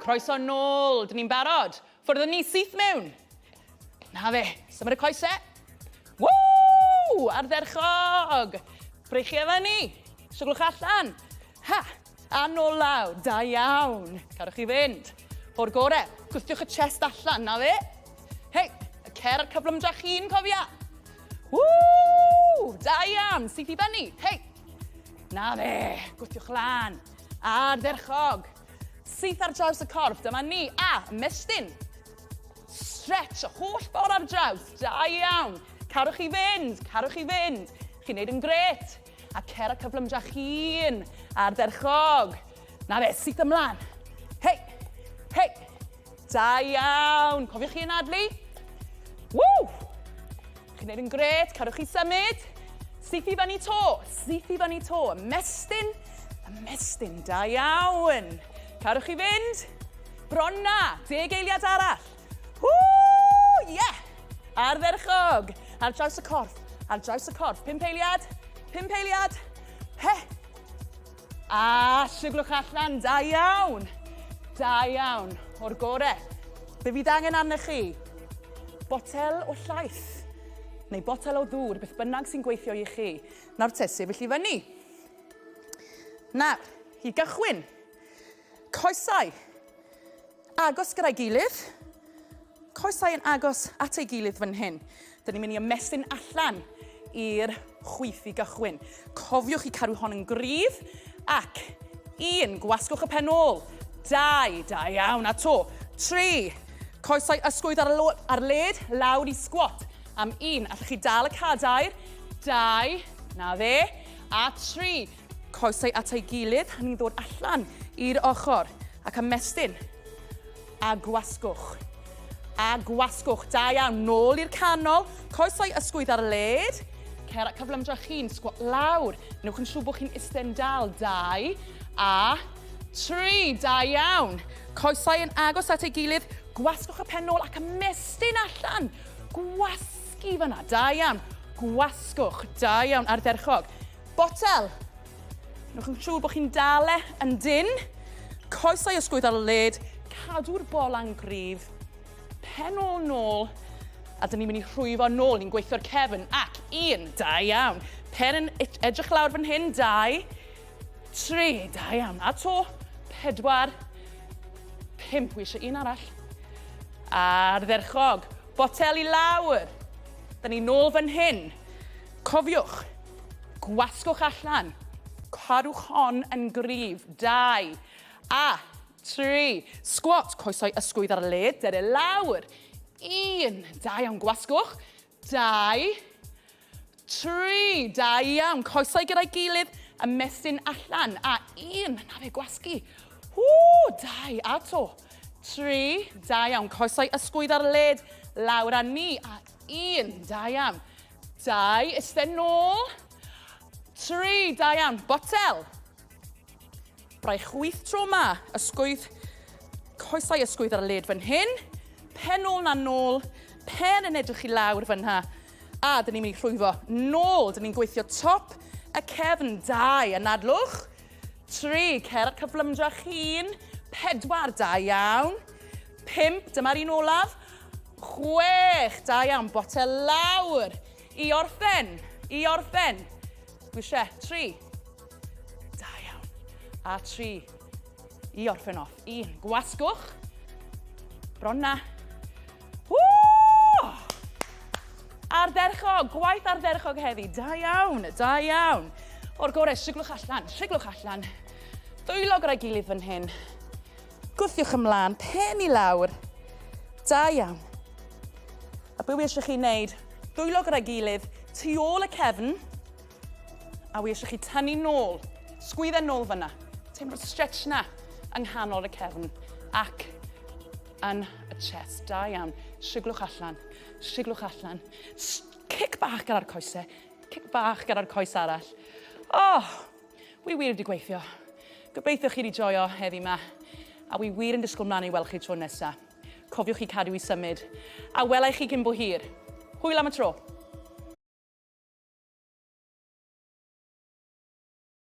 Croeso nôl, dyn ni'n barod. Ffwrdd â ni, syth mewn. Na fe, symud y coesau. Woo! Ardderchog! Breichiau fyny. Siglwch allan. Ha! A nôl lawr. Da iawn. Cadwch chi fynd. O'r gore. Gwthiwch y chest allan, na fe. Hei, cer ar cyflymdra chi'n cofia. Woo! Da iawn. Syth i fyny. Hei. Na fe. Gwthiwch lan. Ardderchog. Syth ar draws y corff, dyma ni. A, ymestyn. Stretch y holl ffordd ar draws. Da iawn. Carwch chi fynd, carwch chi fynd. Chi'n neud yn gret. A cer y cyflymdra chi'n ardderchog. Na fe, syth ymlaen. Hei, hei. Da iawn. Cofiwch chi anadlu. Woo! Chi'n neud yn gret, cadwch chi symud. Syth i fyny to, syth i fyny to. Ymestyn, ymestyn, da iawn. Cadwch chi fynd. Bron na, deg eiliad arall. Woo, yeah! Ardderchog. Ar draws y corff, ar draws y corff. Pump eiliad, pump eiliad. He! A siglwch allan, da iawn. Da iawn, o'r gore. Be fydd angen arnych chi? Botel o llaeth, neu botel o ddŵr, beth bynnag sy'n gweithio i chi. Nawr te, sefyll i fyny. Nawr, i gychwyn, coesau agos gyda'i gilydd, Coesau yn agos at ei gilydd fan hyn. Dyn ni'n mynd i ymestyn allan i'r chwith i gychwyn. Cofiwch i cadw hon yn gryf. Ac un, gwasgwch y pen ôl. Dau, da iawn, a to. Tri, coesau ysgwydd ar, ar led, lawr i squat. Am un, allwch chi dal y cadair. Dau, na fe. A tri, coesau at ei gilydd, a ni'n ddod allan i'r ochr ac ymestyn. A gwasgwch. A gwasgwch. Da iawn. Nôl i'r canol. Coesau ysgwydd ar led. Cer at cyflymdra chi'n sgwat lawr. Newch yn siŵr bod chi'n isten dal. Dau. A tri. Da iawn. Coesau yn agos at ei gilydd. Gwasgwch y pen nôl ac ymestyn allan. Gwasgu fyna. Da iawn. Gwasgwch. Da iawn. Ardderchog. Botel. Newch yn siŵr bod chi'n dal e yn dynn. Coesau ysgwydd ar y led, cadw'r bola'n gryf, pen ôl nôl, a dyn ni'n mynd i rhwyfo nôl, ni'n gweithio'r cefn, ac un, da iawn. Pen yn edrych lawr fan hyn, dau, tri, da iawn, a to, pedwar, pump, wi eisiau un arall. Ardderchog, botel i lawr. Da ni nôl fan hyn. Cofiwch, Gwasgwch allan. Cadwch hon yn gryf. Dau. A. Tri. Squat. Coesau ysgwydd ar y led. Dere lawr. Un. Da iawn. Gwasgwch. Dau. Tri. Da iawn. Coesau gyda'i gilydd. Ymestyn allan. A. Un. Na fe, gwasgu. Ww, dau. A to. Tri. Da iawn. Coesau ysgwydd ar y led. Lawr â ni. A. Un. Da iawn. Dau, eistedd nôl. Tri, da iawn. Botel. Braich chwith tro ma. Ysgwydd, coesau ysgwydd ar y led fan hyn. Pen ôl na nôl. Pen yn edrych i lawr fan ha. A dyn ni'n mynd i rhwyfo nôl. Dyn ni'n gweithio top y cefn. Dau, anadlwch. Tri, cer at cyflymdra chi'n. Pedwar, da iawn. Pump, dyma'r un olaf. Chwech, da iawn, botel lawr. I orffen, i orffen. Dwi eisiau, tri. Da iawn. A tri. I orffen off. Un, gwasgwch. Bron na. Woo! Ardderchog, gwaith ardderchog heddi. Da iawn, da iawn. O'r gorau, siglwch allan, siglwch allan. Dwylo gyda'i gilydd fan hyn. Gwthiwch ymlaen, pen i lawr. Da iawn. A be wi eisiau chi wneud, dwylo gyda'i gilydd, tu ôl y cefn, a wi eisiau chi tynnu nôl, sgwydden nôl fyna. Teimlo'r stretch na yng nghanol y cefn ac yn y chest. Da iawn. Siglwch allan, siglwch allan. Cic bach gyda'r coesau, cic bach gyda'r coes arall. Oh! Wi wir wedi gweithio. Gobeithio chi wedi joio heddi ma. A wi wir yn disgwyl mlaen i weld chi tro nesa. Cofiwch chi cadw i symud. A welai chi cyn bo hir. Hwyl am y tro.